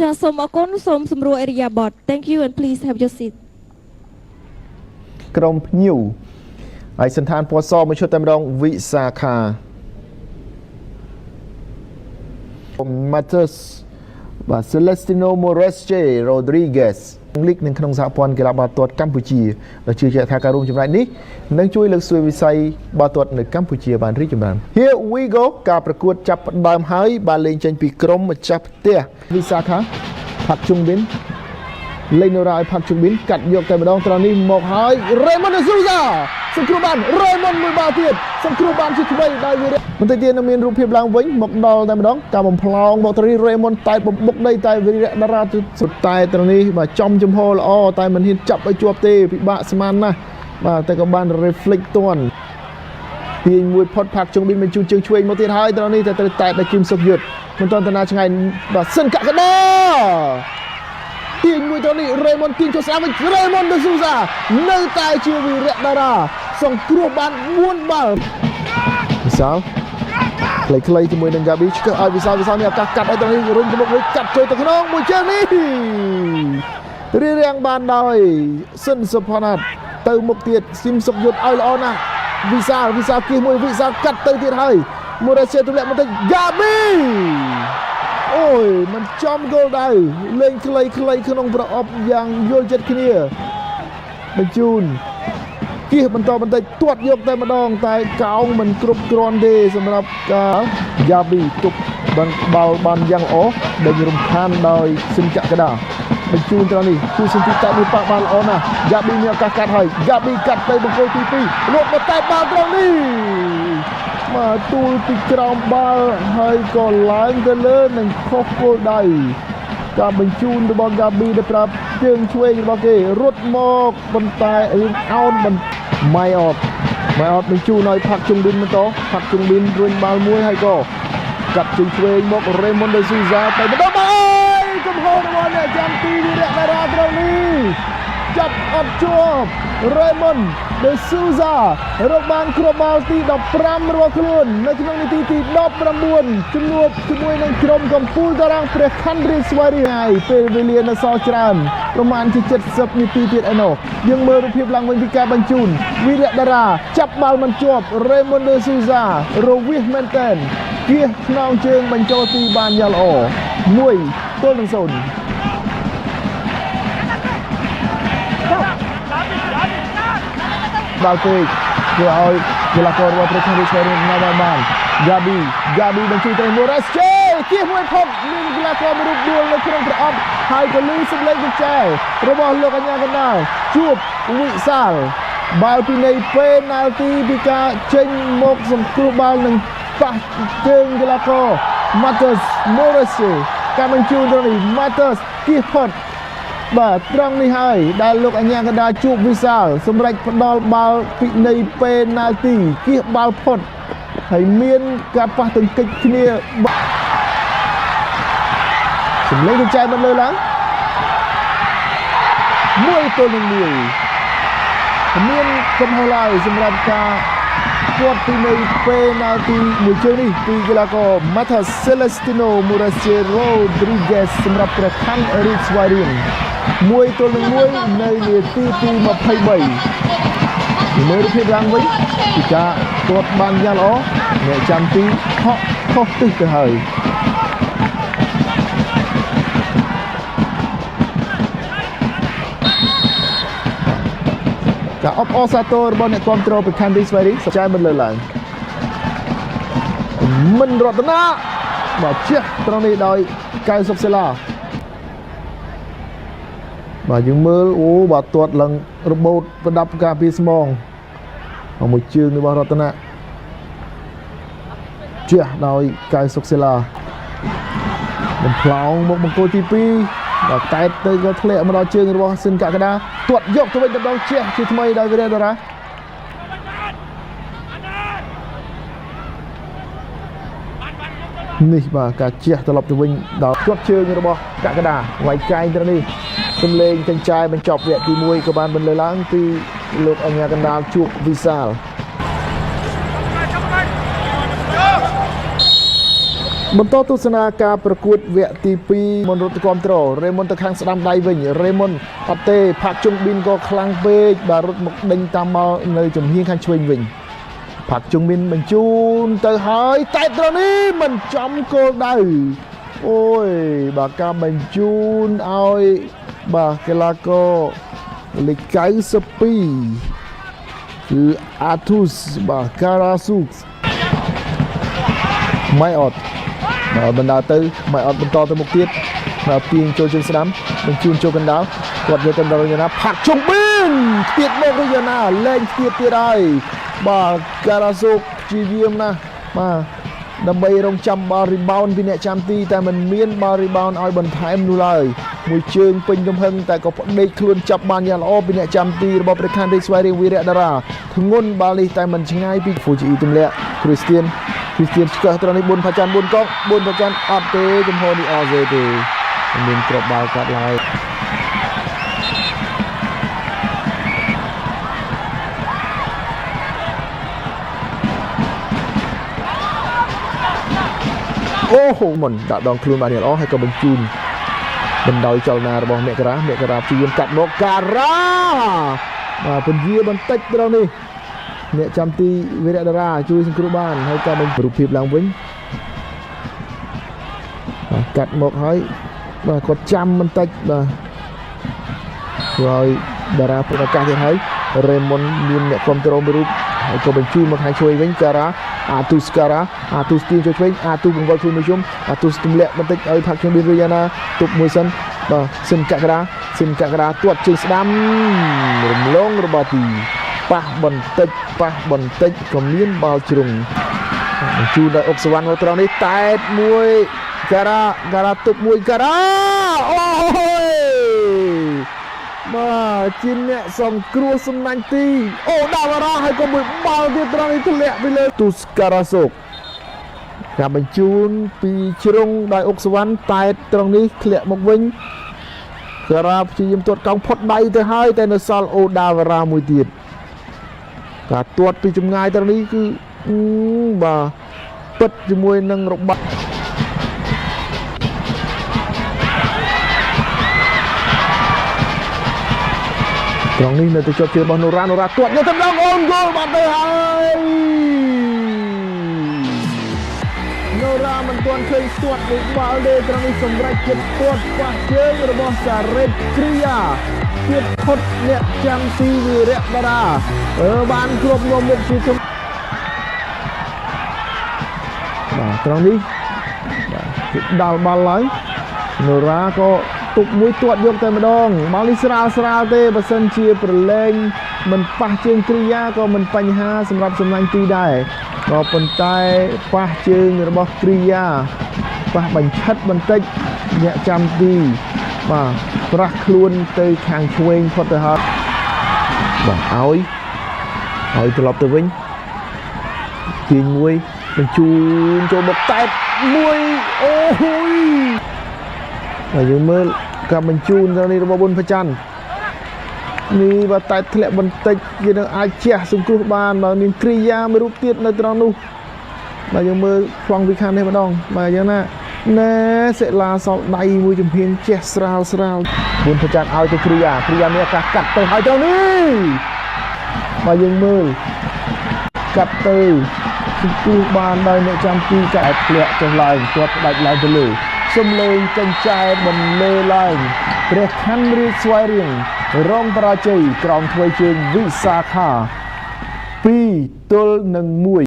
ចាសសូមអរគុណសូមសម្រួលអរិយាប័ត្រ Thank you and please have your seat. ក្រុមភ្ញៀវហើយសន្តានពណ៌សមួយឈុតតែម្ដងវិសាខា Matters បាទ Celestino Moresche Rodriguez លីកនៅក្នុងសហព័ន្ធកីឡាបាល់ទាត់កម្ពុជាដែលជឿជាក់ថាការរួមចំណែកនេះនឹងជួយលើកស្ទួយវិស័យបាល់ទាត់នៅកម្ពុជាបានរីកចម្រើន Here we go ការប្រកួតចាប់ផ្ដើមហើយបានលេងចេញពីក្រុមម្ចាស់ផ្ទះវិសាខាផាក់ជុងប៊ិនលេងនៅរ៉ាយផាក់ជុងប៊ិនកាត់យកតែម្ដងត្រង់នេះមកហើយ Raymond Souza សង្គ្រោះបាន Raymond មួយបាល់ទៀតសង្គ្រោះបានជាថ្មីដោយវីរៈបន្តិចទៀតនឹងមានរូបភាពឡើងវិញមកដល់តែម្ដងការបំផ្លងមកត្រង់នេះ Raymond តែបំបុកដីតែវីរៈតារាសុទ្ធតែត្រង់នេះបាទចំចំហល្អតែមិនហ៊ានចាប់ឲ្យជាប់ទេពិបាកស្មានណាស់បាទតែក៏បាន reflect ទាន់ទាញមួយផុតផាក់ជុងប៊ីនបញ្ជូនជើងឆ្វេងមកទៀតហើយត្រង់នេះតែត្រូវតែដល់គឹមសុកយុទ្ធមិនទាន់តាណាឆ្ងាយបាទសិនកកដាទាញមួយត្រង់នេះរេម៉ុនទាញចូលស្ដាំវិញរេម៉ុនដេស៊ូសានៅតែជាវីរៈតារាសង្គ្រោះបាន4បាល់វិសាលខ្លីៗជាមួយនឹងហ្គាប៊ីឆ្កឹះឲ្យវិសាលវិសាលមានឱកាសកាត់ឲ្យត្រង់នេះរុញទៅមុខវិញកាត់ចូលទៅក្នុងមួយជើងនេះរៀបរៀងបានដោយសិនសុផាណាត់ទៅមុខទៀតស៊ីមសុកយុទ្ធឲ្យល្អណាស់វិសាលវិសាលគៀសមួយវិសាលកាត់ទៅទៀតហើយមូរ៉េសេទម្លាក់បន្តិចហ្គាប៊ីអូយมันចំគោលដៅលេងខ្លីៗក្នុងប្រអប់យ៉ាងយល់ចិត្តគ្នាបញ្ជូនគៀសបន្តបន្តិចទាត់យកតែម្ដងតែកោងមិនគ្រប់គ្រាន់ទេសម្រាប់ការហ្គាប៊ីទប់បានបាល់បានយ៉ាងល្អដេញរំខានដោយសិនកកដាបញ្ជូនត្រង់នេះគូសន្តិតែមួយប៉ះបានល្អណាស់ហ្គាប៊ីមានឱកាសកាត់ហើយហ្គាប៊ីកាត់ទៅបង្គោលទី2លោកមកតែបាល់ត្រង់នេះមកទូលពីក្រោមបាល់ហើយក៏ឡើងទៅលើនឹងខុសគោលដៅការបញ្ជូនរបស់ហ្គាប៊ីដែលប្រាប់ជើងឆ្វេងរបស់គេរត់មកប៉ុន្តែរៀងអោនបន្ម៉ៃអតម៉ៃអតបញ្ជូនឲ្យផាក់ជុងប៊ីនបន្តផាក់ជុងប៊ីនរុញបាល់មួយហើយក៏កាត់ជើងឆ្វេងមករេម៉ុនដេស៊ូហ្សាទៅបន្តមកអើយកំហុសរបស់អ្នកចាំទីវីរៈតារាត្រង់នេះចាប់អត់ជាប់រេម៉ុនដេស៊ូហ្សារកបានគ្រាប់បាល់ទី15របស់ខ្លួននៅក្នុងនាទីទី19ជំនួបជាមួយនឹងក្រុមកំពូលតារាងព្រះខ័នរាជស្វាយរៀងហើយពេលវេលានៅសល់ច្រើនប្រមាណជា70នាទីទៀតឯណោះយើងមើលរូបភាពឡើងវិញពីការបញ្ជូនវីរៈតារាចាប់បាល់មិនជាប់រេម៉ុនដេស៊ូហ្សារវិសមែនតែនគៀសខ្នងជើងបញ្ចូលទីបានយ៉ាងល្អ1ទល់នឹង0ដល់ពេកធ្វើឲ្យកីឡាកររបស់ប្រទេសរាជស្វែងរកណាបានបានហ្គាប៊ីហ្គាប៊ីបញ្ជូនទៅមូរ៉ាស្ជេគៀសមួយផុតមានកីឡាករមួយរូបដួលនៅក្នុងប្រអប់ហើយក៏លឺសម្លេងកញ្ចែរបស់លោកអញ្ញាកណ្ដាលជួបវិសាលបាល់ពីនៃពេណាល់ទីពីការចេញមកសង្គ្រោះបាល់នឹងប៉ះជើងកីឡាករ Matters Morris ការបញ្ជូនទៅនេះ Matters គៀសផុតបាទត្រង់នេះហើយដែលលោកអញ្ញាកណ្ដាលជួបវិសាលសម្រាប់ផ្ដល់បាល់ពិន័យពេណាល់ទីគៀសបាល់ផុតហើយមានការប៉ះទង្គិចគ្នាសម្លេងកញ្ចែមិនលើឡើង1ទល់នឹង1មានកំហុសឡើយសម្រាប់ការពាត់ពីនៃពេណាល់ទីមួយជើងនេះពីកីឡាករ Mata Celestino Murache Rodriguez សម្រាប់ព្រះខ័នរាជស្វាយរៀង1ទល់នឹង1នៅនាទីទី23មើលរូបភាពឡើងវិញពីការទាត់បានយ៉ាងល្អអ្នកចាំទីហក់ខុសទិសទៅហើយការអបអរសាទររបស់អ្នកគាំទ្រប្រខ័នរីស្វែរីសចាយមិនលើឡើងមិនរតនាបាទជះត្រង់នេះដោយកៅសុកសេឡាបាទយើងមើលអូបាទទាត់ឡើងរបូតប្រដាប់ការពីស្មងមួយជើងរបស់រតនាជះដោយកៅសុកសេឡាបំផ្លោងមកបង្គោលទី2បាទតែទៅក៏ធ្លាក់មកដល់ជើងរបស់សិនកកដាទាត់យកទៅវិញម្ដងជះជាថ្មីដោយវីរ៉េដារ៉ានេះបាទការជះត្រឡប់ទៅវិញដល់ជាប់ជើងរបស់កកដាវាយកែងទៅនេះសំលេងកញ្ចែបញ្ចប់វគ្គទី1ក៏បានបន្លឺឡើងពីលោកអញ្ញាកណ្ដាលជួបវិសាល បន្តទស្សនាការប្រកួតវគ្គទី2មុនរត់ទៅគ្រប់ត្ររេមុនទៅខាងស្ដាំដៃវិញរេមុនអត់ទេផាក់ជុងប៊ីនក៏ខ្លាំងពេកបាទរត់មកដេញតាមមកនៅចំហៀងខាងឆ្វេងវិញផាក់ជុងប៊ីនបញ្ជូនទៅហើយតែត្រង់នេះមិនចំគោលដៅអូយបាទការបញ្ជូនឲ្យបាទកីឡាករលេខ92គឺអាធូសបាទការ៉ាស៊ូម៉ៃអត់ បាទបណ្ដាទៅមិនអត់បន្តទៅមុខទៀតបាទទាញចូលជើងស្ដាំបញ្ជូនចូលកណ្ដាលគាត់យកទៅដល់រយណាផាក់ជុងប៊ីនខ្ទាតមករយណាលែងខ្ទាតទៀតហើយបាទការ៉ាស៊ុកព្យាយាមណាស់បាទដើម្បីរងចាំបាល់ rebound ពីអ្នកចាំទីតែมันមានបាល់ rebound ឲ្យបន្ថែមនោះឡើយមួយជើងពេញទំហឹងតែក៏ផ្ដេកខ្លួនចាប់បានយ៉ាងល្អពីអ្នកចាំទីរបស់ប្រខានរាជស្វ័យរៀងវីរៈតារាធ្ងន់បាល់នេះតែមិនឆ្ងាយពីហ្វូជីទម្លាក់គ្រីស្ទៀន គ្រីស្ទៀនឆ្កឹះត្រង់នេះ4ផាចាន់4កង4ផាចាន់អត់ទេចំហនេះអស់ទេទេមិនមានគ្រាប់បាល់កាត់ឡើយអូហូមុនដាក់ដងខ្លួនបានយ៉ាងល្អហើយក៏បញ្ជូនបណ្ដោយចលនារបស់មករាមករាព្យាយាមកាត់មកការ៉ាបាទពន្យាបន្តិចត្រង់នេះ អ្នកចាំទីវីរៈតារាជួយសង្គ្រោះបានហើយក៏បញ្រូបភាពឡើងវិញបាទកាត់មកហើយបាទគាត់ចាំបន្តិចបាទធ្វើឲ្យតារាប្រកាសទៀតហើយរេមុនមានអ្នកគ្រប់គ្រងមួយរូបហើយក៏បញ្ជូនមកខាងជួយវិញការ៉ាអាទូសការ៉ាអាទូសទាញចូលឆ្វេងអាទូបង្វិលខ្លួនមួយជុំអាទូសទម្លាក់បន្តិចឲ្យផាក់ជុំប៊ីនរីយ៉ាណាទប់មួយសិនបាទសិនកក្រាសិនកក្រាទាត់ជើងស្ដាំរំលងរបស់ទី ប៉ះបន្តិចប៉ះបន្តិចក៏មានបាល់ជ្រុងបញ្ជូនដល់អុកសវណ្ណមកត្រង់នេះតែតមួយការ៉ាការ៉ាទប់មួយការ៉ាអូយបាទជាអ្នកសង្គ្រោះសំណាញ់ទីអូដាវ៉ារ៉ាហើយក៏មួយបាល់ទៀតត្រង់នេះធ្លាក់ពីលើទូស្ការ៉ាសូកការបញ្ជូនពីជ្រុងដោយអុកសវណ្ណតែតត្រង់នេះធ្លាក់មកវិញការ៉ាព្យាយាមទាត់កង់ផុតដៃទៅហើយតែនៅសល់អូដាវ៉ារ៉ាមួយទៀត ការទាត់ពីចម្ងាយត្រង់នេះគឺអឺបាទពិតជាមួយនឹងរបបត្រង់នេះនៅតែជាប់ជើងរបស់នូរ៉ានូរ៉ាទាត់យកទៅដល់អូនហ្គោលបាត់ទៅហើយនូរ៉ាមិនទាន់ឃើញទាត់មួយបាល់ទេត្រង់នេះសម្រេចចិត្តទាត់ប៉ះជើងរបស់សារ៉េតគ្រីយ៉ាទៀតផុតអ្នកចាំទីវីរៈតារាអឺបានគ្រប់ងមុខជាជំបាទត្រង់នេះបាទគេដល់បាល់ហើយនូរ៉ាក៏ទប់មួយទាត់យកតែម្ដងបាល់នេះស្រាលស្រាលទេបើសិនជាប្រឡែងមិនប៉ះជើងគ្រីយ៉ាក៏មិនបញ្ហាសម្រាប់សំណាញ់ទីដែរក៏ប៉ុន្តែប៉ះជើងរបស់គ្រីយ៉ាប៉ះបញ្ឆិតបន្តិចអ្នកចាំទីបាទប្រាស់ខ្លួនទៅខាងឆ្វេងផុតទៅហើយបាទឲ្យឲ្យត្រឡប់ទៅវិញទាញមួយបញ្ជូនចូលមកតែតមួយអូយ ហើយយើងមើលការបញ្ជូនទៅនេះរបស់ប៊ុនផច័ន្ទនេះបើតែធ្លាក់បន្តិចគេនឹងអាចជះសង្គ្រោះបានបើមានគ្រីយ៉ាមួយរូបទៀតនៅត្រង់នោះបាទយើងមើលប្លង់ពីខាងនេះម្ដងបាទយ៉ាងណាណែសិលាសល់ដៃមួយចំហៀងជះស្រាលស្រាលប៊ុនផច័ន្ទឲ្យទៅគ្រីយ៉ាគ្រីយ៉ាមានឱកាសកាត់ទៅហើយត្រង់នេះបាទយើងមើលកាត់ទៅសង្គ្រោះបានដោយអ្នកចាំទីកែធ្លាក់ចុះឡើងទាត់ផ្ដាច់ឡើងទៅលើ សំឡេងកញ្ចែបន្លឺឡើងព្រះខ័នរាជស្វាយរៀងរងបរាជ័យក្រោមធ្វើជើងវិសាខា2ទល់នឹង1